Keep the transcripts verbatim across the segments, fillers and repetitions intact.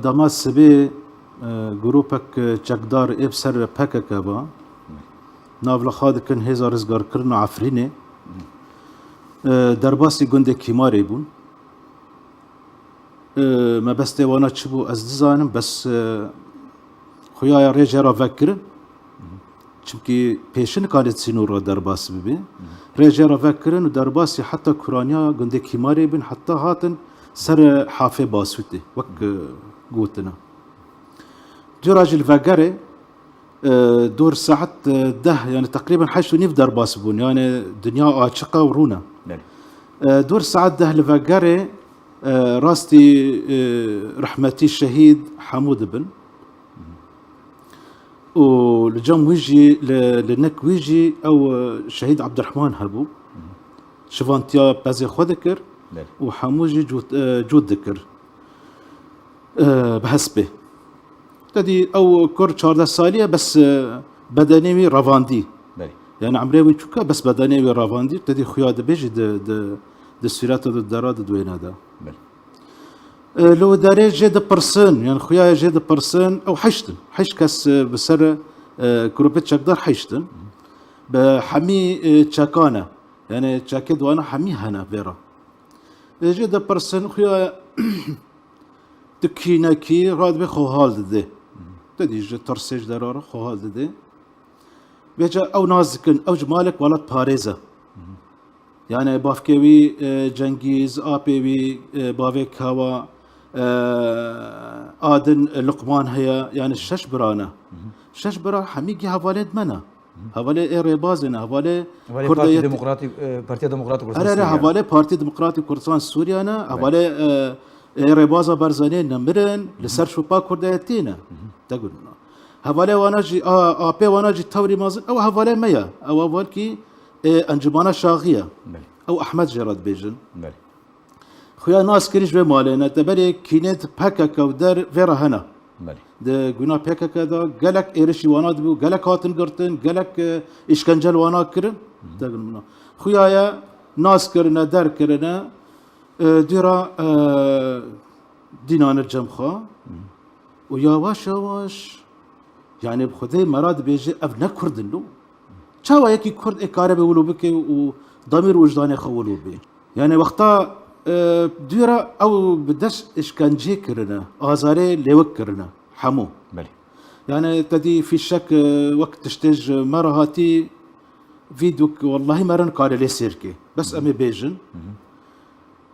Dema sibê, e, grûpek çekdar ê bi ser P K K ve navlixa dikin hêza rizgarkirina Efrînê, e, derbasî gundê Kîmarê bûn. E, mebestê wana çi bû ez dizanim, bes, e, xuya ya rê jê re vekirin. Çimkî pêşinika li sînor re derbas bibê. Rê jê re vekirin û derbasî heta kuraniya gundê Kîmarê bin, heta hatin ser Hafê Basûtê, wek, e, gotine. Dûra jî li vegerê, e, dûr saet, e, deh, yani teqrîben heşt û nîv derbas bûn. Yani dinya açiq e û rûn e. Belê. E, dûr saet deh li vegerê, e, rastî, e, rehmetî şehîd hemû dibin. Û li cem wî jî, li, li nik wî jî ew, e, şehîd Ebdirehman hebû. Şivantiya pezê xwe dikir Belê. Û hemû jî cût, e, cût dikir. E, bi hespê. Te dî ew kur çardeh salî ye, bes, e, bedenê wî revandî. Belê. Yani emrê wî çûka, bes bedenê wî revandî. Te dî xuya dibê jî di, di, di sûreta di dera di duêne de. Belê. E, li wê derê jê dipirsin, yani xuya jê dipirsin, ew heşt in. Heşt kes, e, bi ser, e, grûpê çekdar heşt in. Bi hemî, e, çekan e. Yani çekê di wana hemî hene vê re. E, jê dipirsin, xuya tu kî ne kî, radibê xwe hal didê. Te dî ji tirsê ji dera re xwe hal didê. Vêca ew nas dikin, ew ji malek welatparêz e. Yani bavkê wî, e, Cengîz, apê wî, e, bavê Kawa, e, a din, e, Luqman heye, yani şeş bira ne. Şeş bira hemî gî hevalê di me ne. Hevalê ê rêbazê ne, hevalê Hevalê Kurda Partî yet- Demokratî, e, Partiya Demokratî Kurdistan Erê, erê, Sûriye. Hevalê Partî Demokratî Kurdistan Sûriye ne, hevalê, e, ê rêbaza Barzanî ne mirin, li ser şopa Kurda yetî ne. Te got min. Hevalê wana jî, a, apê wana jî tewrî mezin, ew hevalê me ye. Ew hevalkî, e, Encumana Şaxî ye. Belê. Ew Ehmed jê re dibêjin. Belê. Xuya nas kirî ji vê malê ne, te berê kînê di P K K û der vê re hene. Belê. Di guna P K K de gelek êrişî wana dibû, gelek hatin girtin, gelek, e, îşkence li wana kirin. Te got min. Xuya ye nas kirine, der kirine, e, dûra, e, dînane cem xwe. Û yawaş yawaş, yani bi Xwedê me re dibêje ev ne Kurd in lo. Çawa yekî Kurd ê kare be wilo bike û damîr û wijdanê xwe wilo bê? Yani wexta, e, dûra ew bi dest îşkencê kirine, azarê lêwik kirine, hemû. Belê. Yani te dî fîşek, e, wek tiştê ji me re hatî, vî dûk, wellahî me re nikare lê sêr ke. Bes em ê bêjin.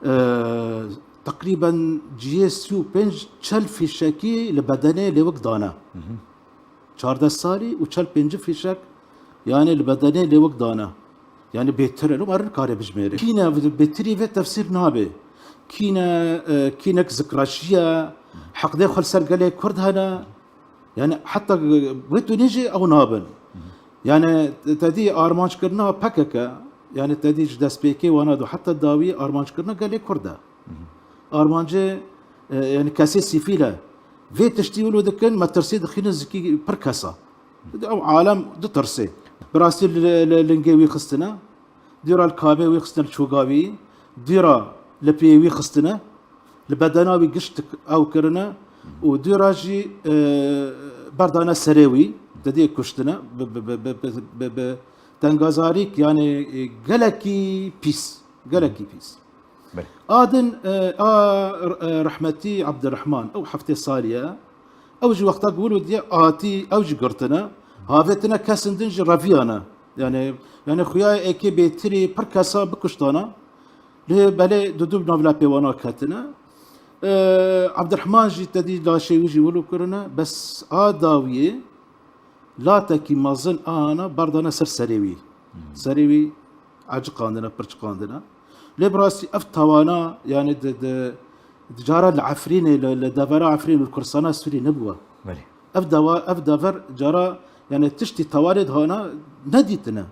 E, teqrîben cihê sî û pênc çel fîşekî li bedenê lêwik dane. Çardeh salî û çel pêncî fîşek, yani li bedenê lêwik dane. Yani bêtir e, li me re nikare bijmêre. Kî ne, bêtirî vê tefsîr nabe. Kî ne, e, kînek zikraşiye, heqdê xwe li ser gelê Kurd hene. Yani heta wê tunê jî ew nabin. Yani te dî armanckirina P K K, yani te dî ji destpêkê wana do heta dawî armanckirina gelê Kurd e. Armancê, e, yani kesê sîfîl e. Vê tiştî wilo dikin, metirsî dixînin zikî pir kesa. Ew alem ditirsê. Bi rastî li, li, lingê wî xistine. Dûra li kabê wî xistine, li çoga wî. Dûra li piyê wî xistine. Li bedena wî giştik ew kirine. Û dûra jî, e, berdane serê wî. Te dî kuştine. Bi, bi, bi dengazarîk, yani, e, gelekî pîs. Gelekî pîs. Belê. A din, e, a, e, rehmetî Ebdirehman, ew heftê salî ye. Ew jî wexta ku wilo diye hatî, ew jî girtine. Havêtine kesên din jî reviyane. Yani, yani xuya êkê bêtirî pir kesa bikuştana. Lê belê du du navlepê wana ketine. E, Ebdirehman jî te dî laşê wî jî wilo kirine. Bes a dawiyê latekî mezin ana berdane ser serê wî. Serê wî eciqandine, pirçiqandine. Lê bi rastî ev tawana, yani di, di, di cara li Efrînê, li, li devera Efrîn û li Kurdistana Sûrî nebûwe. Belê. Ev dewa, ev dever cara, yani tiştî tawanê dihana nedîtine.